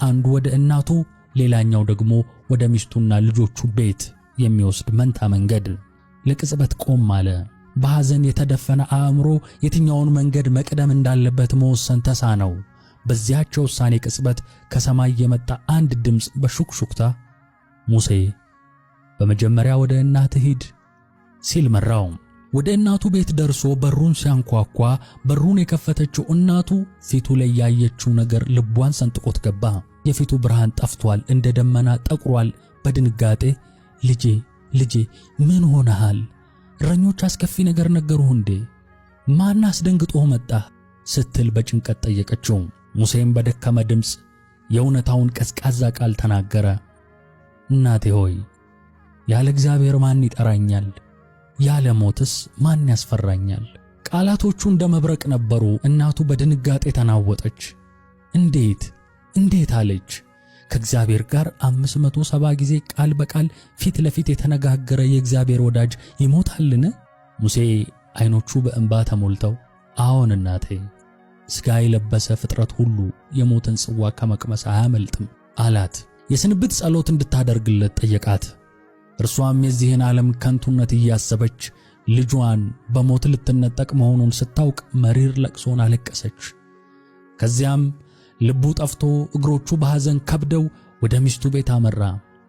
አንዱ ወደ እናቱ፣ ሌላኛው ደግሞ ወደ ሚስቱና ልጆቹ ቤት የሚወስድ መንታ መንገድ። ለቅጽበት ቆም አለ። በሐዘን የተደፈነ አእምሮ የትኛውን መንገድ መቅደም እንዳለበት መወሰን ተሳነው። በዚያች ውሳኔ ቅጽበት ከሰማይ የመጣ አንድ ድምፅ በሹክሹክታ "ሙሴ፣ በመጀመሪያ ወደ እናትህ ሂድ" ሲል መራው። ወደ እናቱ ቤት ደርሶ በሩን ሲያንኳኳ በሩን የከፈተችው እናቱ ፊቱ ላይ ያየችው ነገር ልቧን ሰንጥቆት ገባ። የፊቱ ብርሃን ጠፍቷል፣ እንደ ደመና ጠቁሯል። በድንጋጤ "ልጄ፣ ልጄ፣ ምን ሆነሃል? እረኞች አስከፊ ነገር ነገሩህ እንዴ? ማን አስደንግጦህ መጣህ?" ስትል በጭንቀት ጠየቀችው። ሙሴም በደከመ ድምፅ የእውነታውን ቀዝቃዛ ቃል ተናገረ። "እናቴ ሆይ፣ ያለ እግዚአብሔር ማን ይጠራኛል? ያለ ሞትስ ማን ያስፈራኛል?" ቃላቶቹ እንደ መብረቅ ነበሩ። እናቱ በድንጋጤ ተናወጠች። "እንዴት? እንዴት?" አለች። "ከእግዚአብሔር ጋር 570 ጊዜ ቃል በቃል ፊት ለፊት የተነጋገረ የእግዚአብሔር ወዳጅ ይሞታልን?" ሙሴ አይኖቹ በእንባ ተሞልተው "አዎን እናቴ፣ ሥጋ የለበሰ ፍጥረት ሁሉ የሞትን ጽዋ ከመቅመስ አያመልጥም" አላት። የስንብት ጸሎት እንድታደርግለት ጠየቃት። እርሷም የዚህን ዓለም ከንቱነት እያሰበች ልጇን በሞት ልትነጠቅ መሆኑን ስታውቅ መሪር ለቅሶን አለቀሰች። ከዚያም ልቡ ጠፍቶ እግሮቹ በሐዘን ከብደው ወደ ሚስቱ ቤት አመራ።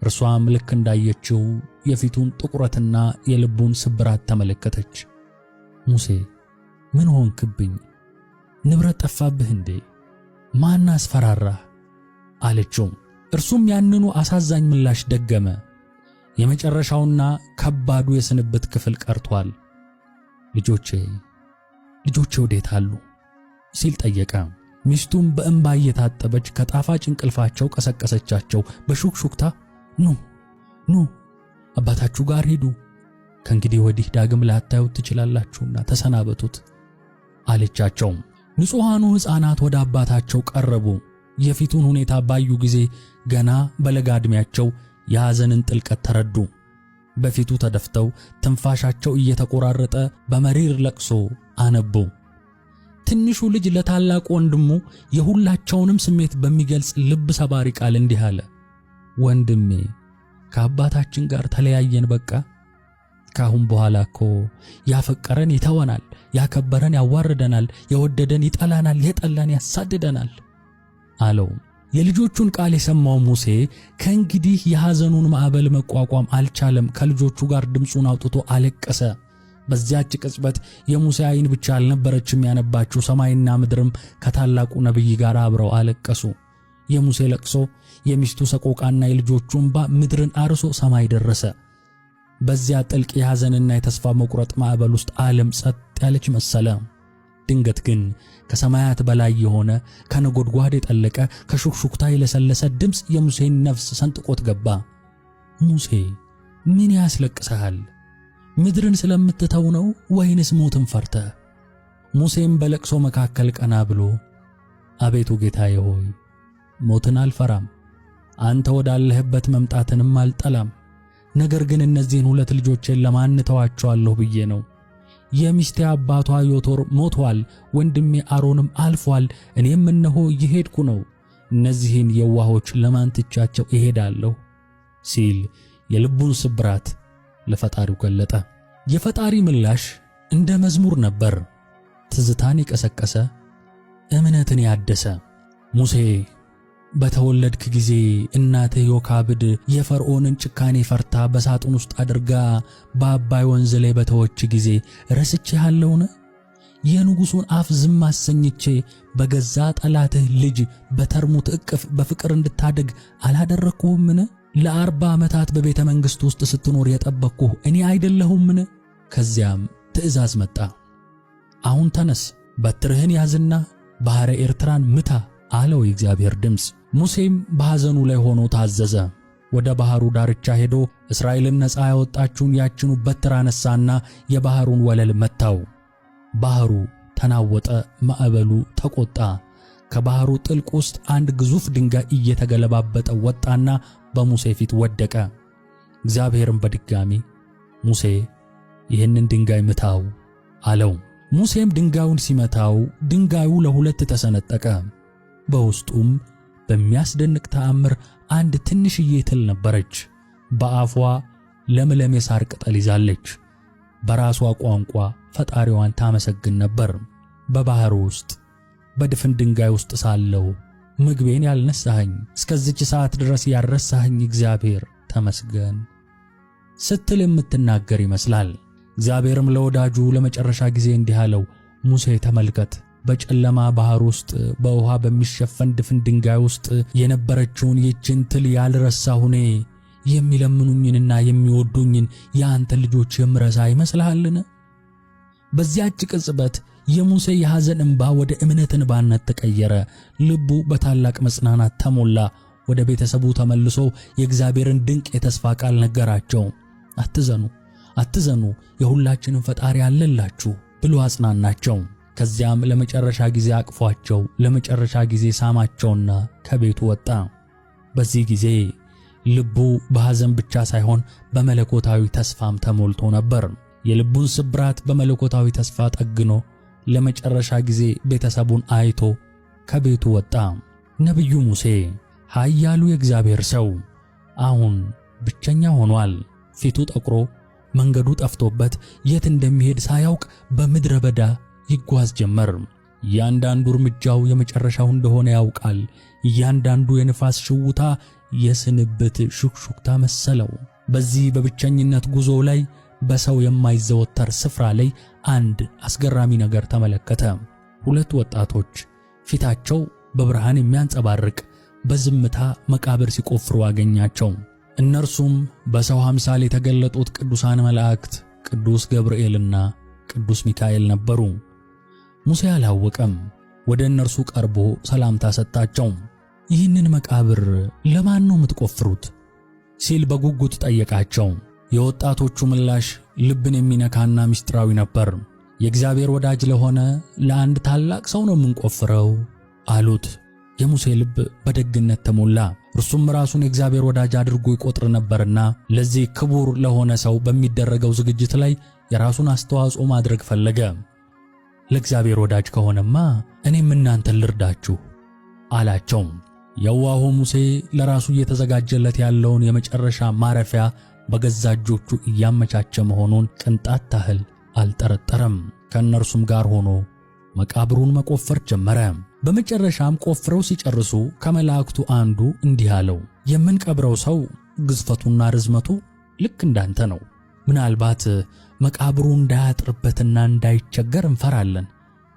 እርሷም ልክ እንዳየችው የፊቱን ጥቁረትና የልቡን ስብራት ተመለከተች። "ሙሴ፣ ምን ሆንክብኝ? ንብረት ጠፋብህ እንዴ? ማን አስፈራራህ?" አለችው። እርሱም ያንኑ አሳዛኝ ምላሽ ደገመ። የመጨረሻውና ከባዱ የስንብት ክፍል ቀርቷል። "ልጆቼ፣ ልጆቼ ወዴት አሉ?" ሲል ጠየቀ። ሚስቱም በእንባ እየታጠበች ከጣፋጭ እንቅልፋቸው ቀሰቀሰቻቸው። በሹክሹክታ "ኑ፣ ኑ፣ አባታችሁ ጋር ሂዱ፣ ከእንግዲህ ወዲህ ዳግም ላታዩት ትችላላችሁና ተሰናበቱት" አለቻቸው። ንጹሐኑ ሕፃናት ወደ አባታቸው ቀረቡ። የፊቱን ሁኔታ ባዩ ጊዜ ገና በለጋ ዕድሜያቸው የሐዘንን ጥልቀት ተረዱ። በፊቱ ተደፍተው ትንፋሻቸው እየተቆራረጠ በመሪር ለቅሶ አነቡ። ትንሹ ልጅ ለታላቁ ወንድሙ የሁላቸውንም ስሜት በሚገልጽ ልብ ሰባሪ ቃል እንዲህ አለ። "ወንድሜ፣ ከአባታችን ጋር ተለያየን በቃ። ካሁን በኋላ እኮ ያፈቀረን ይተወናል፣ ያከበረን ያዋርደናል፣ የወደደን ይጠላናል፣ የጠላን ያሳድደናል" አለው። የልጆቹን ቃል የሰማው ሙሴ ከእንግዲህ የሐዘኑን ማዕበል መቋቋም አልቻለም። ከልጆቹ ጋር ድምፁን አውጥቶ አለቀሰ። በዚያች ቅጽበት የሙሴ ዓይን ብቻ አልነበረችም ያነባችው፣ ሰማይና ምድርም ከታላቁ ነቢይ ጋር አብረው አለቀሱ። የሙሴ ለቅሶ፣ የሚስቱ ሰቆቃና የልጆቹ እንባ ምድርን አርሶ ሰማይ ደረሰ። በዚያ ጥልቅ የሐዘንና የተስፋ መቁረጥ ማዕበል ውስጥ ዓለም ጸጥ ያለች መሰለ። ድንገት ግን ከሰማያት በላይ የሆነ፣ ከነጎድጓድ የጠለቀ፣ ከሹክሹክታ የለሰለሰ ድምፅ የሙሴን ነፍስ ሰንጥቆት ገባ። "ሙሴ፣ ምን ያስለቅስሃል? ምድርን ስለምትተው ነው ወይንስ ሞትን ፈርተህ?" ሙሴም በለቅሶ መካከል ቀና ብሎ "አቤቱ ጌታዬ ሆይ፣ ሞትን አልፈራም፣ አንተ ወዳለህበት መምጣትንም አልጠላም። ነገር ግን እነዚህን ሁለት ልጆቼን ለማን እተዋቸዋለሁ ብዬ ነው። የሚስቴ አባቷ ዮቶር ሞቷል፣ ወንድሜ አሮንም አልፏል። እኔም እነሆ እየሄድኩ ነው። እነዚህን የዋሆች ለማን ትቻቸው እሄዳለሁ?" ሲል የልቡን ስብራት ለፈጣሪው ገለጠ። የፈጣሪ ምላሽ እንደ መዝሙር ነበር፣ ትዝታን የቀሰቀሰ፣ እምነትን ያደሰ። "ሙሴ፣ በተወለድክ ጊዜ እናትህ ዮካብድ የፈርዖንን ጭካኔ ፈርታ በሳጥን ውስጥ አድርጋ በአባይ ወንዝ ላይ በተወች ጊዜ ረስቼሃለሁን? የንጉሡን አፍ ዝም አሰኝቼ በገዛ ጠላትህ ልጅ በተርሙት እቅፍ በፍቅር እንድታድግ አላደረግኩህምን? ለ40 ዓመታት በቤተ መንግሥት ውስጥ ስትኖር የጠበቅኩህ እኔ አይደለሁምን?" ከዚያም ትእዛዝ መጣ። "አሁን ተነስ፣ በትርህን ያዝና ባሕረ ኤርትራን ምታ" አለው የእግዚአብሔር ድምፅ። ሙሴም በሐዘኑ ላይ ሆኖ ታዘዘ። ወደ ባሕሩ ዳርቻ ሄዶ እስራኤልን ነፃ ያወጣችውን ያችኑ በትር አነሳና የባሕሩን ወለል መታው። ባሕሩ ተናወጠ፣ ማዕበሉ ተቆጣ። ከባሕሩ ጥልቅ ውስጥ አንድ ግዙፍ ድንጋይ እየተገለባበጠ ወጣና በሙሴ ፊት ወደቀ። እግዚአብሔርም በድጋሚ "ሙሴ፣ ይህንን ድንጋይ ምታው" አለው። ሙሴም ድንጋዩን ሲመታው ድንጋዩ ለሁለት ተሰነጠቀ። በውስጡም በሚያስደንቅ ተአምር አንድ ትንሽዬ ትል ነበረች። በአፏ ለምለም የሳር ቅጠል ይዛለች። በራሷ ቋንቋ ፈጣሪዋን ታመሰግን ነበር። በባህር ውስጥ በድፍን ድንጋይ ውስጥ ሳለው ምግቤን ያልነሳኸኝ፣ እስከዚች ሰዓት ድረስ ያልረሳኸኝ እግዚአብሔር ተመስገን ስትል የምትናገር ይመስላል። እግዚአብሔርም ለወዳጁ ለመጨረሻ ጊዜ እንዲህ አለው፣ ሙሴ ተመልከት፣ በጨለማ ባህር ውስጥ በውሃ በሚሸፈን ድፍን ድንጋይ ውስጥ የነበረችውን ይህችን ትል ያልረሳሁ እኔ የሚለምኑኝንና የሚወዱኝን የአንተን ልጆች የምረሳ ይመስልሃልን? በዚያች ቅጽበት የሙሴ የሐዘን እንባ ወደ እምነት እንባነት ተቀየረ። ልቡ በታላቅ መጽናናት ተሞላ። ወደ ቤተሰቡ ተመልሶ የእግዚአብሔርን ድንቅ የተስፋ ቃል ነገራቸው። አትዘኑ፣ አትዘኑ፣ የሁላችንም ፈጣሪ አለላችሁ ብሎ አጽናናቸው። ከዚያም ለመጨረሻ ጊዜ አቅፏቸው፣ ለመጨረሻ ጊዜ ሳማቸውና ከቤቱ ወጣ። በዚህ ጊዜ ልቡ በሐዘን ብቻ ሳይሆን በመለኮታዊ ተስፋም ተሞልቶ ነበር። የልቡን ስብራት በመለኮታዊ ተስፋ ጠግኖ ለመጨረሻ ጊዜ ቤተሰቡን አይቶ ከቤቱ ወጣ። ነቢዩ ሙሴ ኃያሉ የእግዚአብሔር ሰው አሁን ብቸኛ ሆኗል። ፊቱ ጠቁሮ መንገዱ ጠፍቶበት የት እንደሚሄድ ሳያውቅ በምድረ በዳ ይጓዝ ጀመር። እያንዳንዱ እርምጃው የመጨረሻው እንደሆነ ያውቃል። እያንዳንዱ የንፋስ ሽውታ የስንብት ሹክሹክታ መሰለው። በዚህ በብቸኝነት ጉዞ ላይ በሰው የማይዘወተር ስፍራ ላይ አንድ አስገራሚ ነገር ተመለከተ። ሁለት ወጣቶች ፊታቸው በብርሃን የሚያንጸባርቅ በዝምታ መቃብር ሲቆፍሩ አገኛቸው። እነርሱም በሰው አምሳል የተገለጡት ቅዱሳን መላእክት ቅዱስ ገብርኤልና ቅዱስ ሚካኤል ነበሩ። ሙሴ አላወቀም። ወደ እነርሱ ቀርቦ ሰላምታ ሰጣቸው። ይህንን መቃብር ለማን ነው የምትቆፍሩት? ሲል በጉጉት ጠየቃቸው። የወጣቶቹ ምላሽ ልብን የሚነካና ምስጢራዊ ነበር። የእግዚአብሔር ወዳጅ ለሆነ ለአንድ ታላቅ ሰው ነው የምንቆፍረው አሉት። የሙሴ ልብ በደግነት ተሞላ። እርሱም ራሱን የእግዚአብሔር ወዳጅ አድርጎ ይቆጥር ነበርና ለዚህ ክቡር ለሆነ ሰው በሚደረገው ዝግጅት ላይ የራሱን አስተዋጽኦ ማድረግ ፈለገ። ለእግዚአብሔር ወዳጅ ከሆነማ እኔም እናንተን ልርዳችሁ አላቸው። የዋሁ ሙሴ ለራሱ እየተዘጋጀለት ያለውን የመጨረሻ ማረፊያ በገዛ እጆቹ እያመቻቸ መሆኑን ቅንጣት ታህል አልጠረጠረም። ከእነርሱም ጋር ሆኖ መቃብሩን መቆፈር ጀመረ። በመጨረሻም ቆፍረው ሲጨርሱ ከመላእክቱ አንዱ እንዲህ አለው፣ የምንቀብረው ሰው ግዝፈቱና ርዝመቱ ልክ እንዳንተ ነው። ምናልባት መቃብሩ እንዳያጥርበትና እንዳይቸገር እንፈራለን።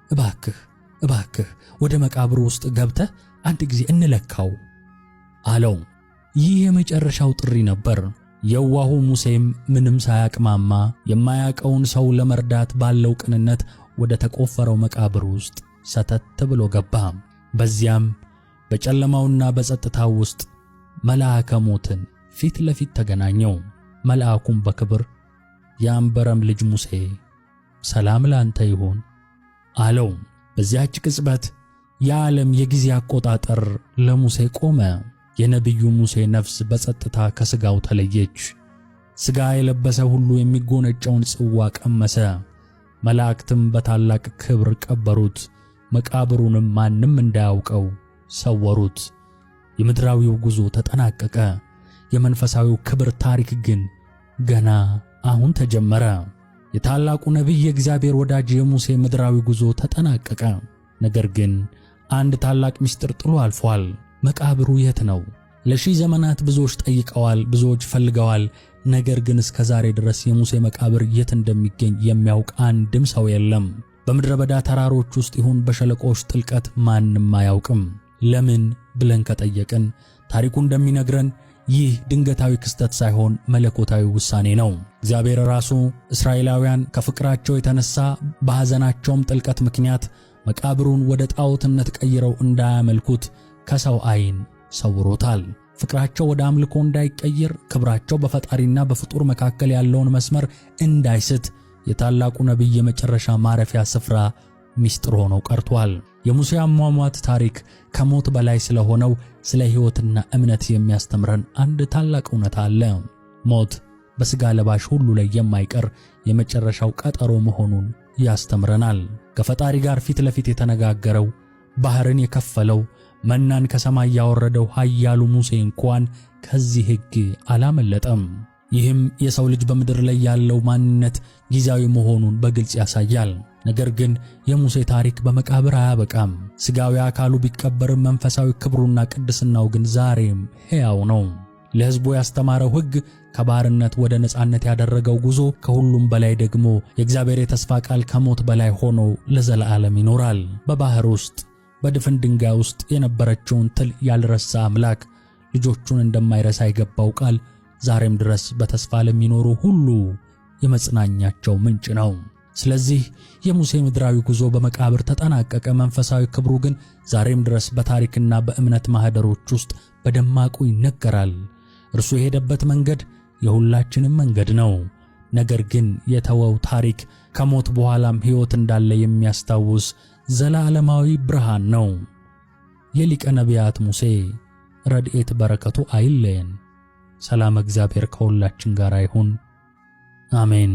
እባክህ እባክህ ወደ መቃብሩ ውስጥ ገብተህ አንድ ጊዜ እንለካው አለው። ይህ የመጨረሻው ጥሪ ነበር። የዋሁ ሙሴም ምንም ሳያቅማማ የማያውቀውን ሰው ለመርዳት ባለው ቅንነት ወደ ተቆፈረው መቃብር ውስጥ ሰተት ብሎ ገባ። በዚያም በጨለማውና በጸጥታው ውስጥ መልአከ ሞትን ፊት ለፊት ተገናኘው። መልአኩም በክብር የአንበረም ልጅ ሙሴ ሰላም ላንተ ይሁን አለው። በዚያች ቅጽበት የዓለም የጊዜ አቆጣጠር ለሙሴ ቆመ። የነቢዩ ሙሴ ነፍስ በጸጥታ ከሥጋው ተለየች። ሥጋ የለበሰ ሁሉ የሚጎነጨውን ጽዋ ቀመሰ። መላእክትም በታላቅ ክብር ቀበሩት። መቃብሩንም ማንም እንዳያውቀው ሰወሩት። የምድራዊው ጉዞ ተጠናቀቀ። የመንፈሳዊው ክብር ታሪክ ግን ገና አሁን ተጀመረ። የታላቁ ነቢይ የእግዚአብሔር ወዳጅ የሙሴ ምድራዊ ጉዞ ተጠናቀቀ። ነገር ግን አንድ ታላቅ ምስጢር ጥሎ አልፏል። መቃብሩ የት ነው? ለሺህ ዘመናት ብዙዎች ጠይቀዋል፣ ብዙዎች ፈልገዋል። ነገር ግን እስከ ዛሬ ድረስ የሙሴ መቃብር የት እንደሚገኝ የሚያውቅ አንድም ሰው የለም። በምድረ በዳ ተራሮች ውስጥ ይሁን በሸለቆዎች ጥልቀት ማንም አያውቅም። ለምን ብለን ከጠየቅን ታሪኩ እንደሚነግረን ይህ ድንገታዊ ክስተት ሳይሆን መለኮታዊ ውሳኔ ነው። እግዚአብሔር ራሱ እስራኤላውያን ከፍቅራቸው የተነሳ በሐዘናቸውም ጥልቀት ምክንያት መቃብሩን ወደ ጣዖትነት ቀይረው እንዳያመልኩት ከሰው ዓይን ሰውሮታል። ፍቅራቸው ወደ አምልኮ እንዳይቀየር፣ ክብራቸው በፈጣሪና በፍጡር መካከል ያለውን መስመር እንዳይስት የታላቁ ነቢይ የመጨረሻ ማረፊያ ስፍራ ሚስጥር ሆኖ ቀርቷል። የሙሴ አሟሟት ታሪክ ከሞት በላይ ስለሆነው ስለ ሕይወትና እምነት የሚያስተምረን አንድ ታላቅ እውነት አለ። ሞት በሥጋ ለባሽ ሁሉ ላይ የማይቀር የመጨረሻው ቀጠሮ መሆኑን ያስተምረናል። ከፈጣሪ ጋር ፊት ለፊት የተነጋገረው፣ ባህርን የከፈለው፣ መናን ከሰማይ ያወረደው ኃያሉ ሙሴ እንኳን ከዚህ ሕግ አላመለጠም። ይህም የሰው ልጅ በምድር ላይ ያለው ማንነት ጊዜያዊ መሆኑን በግልጽ ያሳያል። ነገር ግን የሙሴ ታሪክ በመቃብር አያበቃም። ሥጋዊ አካሉ ቢቀበርም መንፈሳዊ ክብሩና ቅድስናው ግን ዛሬም ሕያው ነው። ለሕዝቡ ያስተማረው ሕግ፣ ከባርነት ወደ ነፃነት ያደረገው ጉዞ፣ ከሁሉም በላይ ደግሞ የእግዚአብሔር የተስፋ ቃል ከሞት በላይ ሆኖ ለዘላለም ይኖራል። በባህር ውስጥ በድፍን ድንጋይ ውስጥ የነበረችውን ትል ያልረሳ አምላክ ልጆቹን እንደማይረሳ የገባው ቃል ዛሬም ድረስ በተስፋ ለሚኖሩ ሁሉ የመጽናኛቸው ምንጭ ነው። ስለዚህ የሙሴ ምድራዊ ጉዞ በመቃብር ተጠናቀቀ። መንፈሳዊ ክብሩ ግን ዛሬም ድረስ በታሪክና በእምነት ማህደሮች ውስጥ በደማቁ ይነገራል። እርሱ የሄደበት መንገድ የሁላችንም መንገድ ነው። ነገር ግን የተወው ታሪክ ከሞት በኋላም ሕይወት እንዳለ የሚያስታውስ ዘላለማዊ ብርሃን ነው። የሊቀ ነቢያት ሙሴ ረድኤት በረከቱ አይለየን። ሰላም እግዚአብሔር ከሁላችን ጋር ይሁን። አሜን።